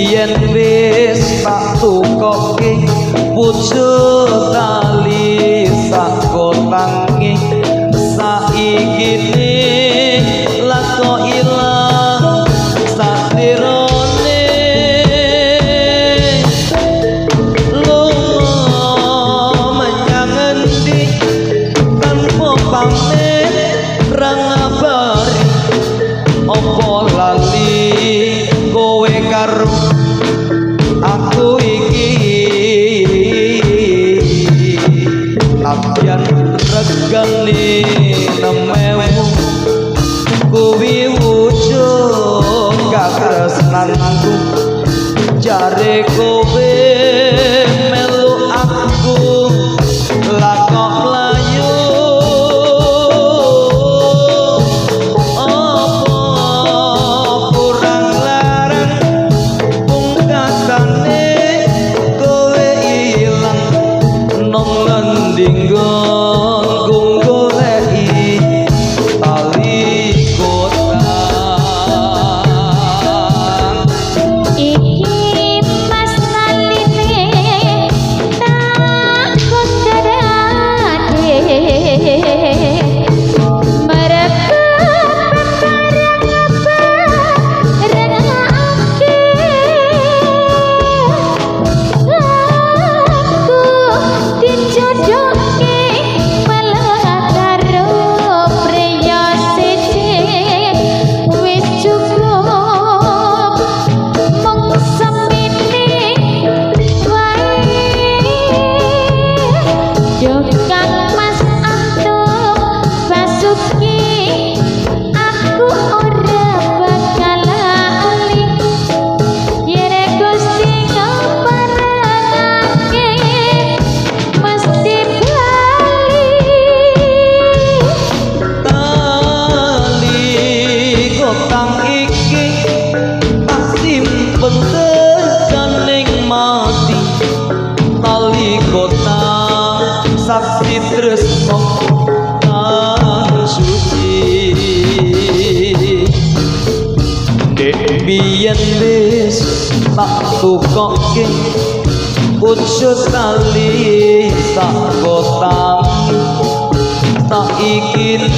Biyen wis tak tukoke wujud tali sakotange, saiki ne lako ilang satirone. Lunga menyang endi tanpa pamit ra ngabari, apa lali kowe karo aku iki? Nadyan regane 6.000 kuwi wujud katresnanku, jare kowe melu aku lah kok mlayu. Apa kurang larang pungkasane kowe ilang nang ngendi nggonku goleki tali kotang? Iki mas taline tak kodrate, mereka bareng-barengake aku dijodohke malah karo priya siji. Wis cukup mung semene wae, yo Kang Mas Antum Basuki, aku ora bakal lali yen Gusti ngaparengake mesti bali. Tali kotang iki tak simpen tekaning mati, tali kotang saksi tresno kang suci. Dek biyen wis tak tukoke wujud tali sak kotang, saiki ne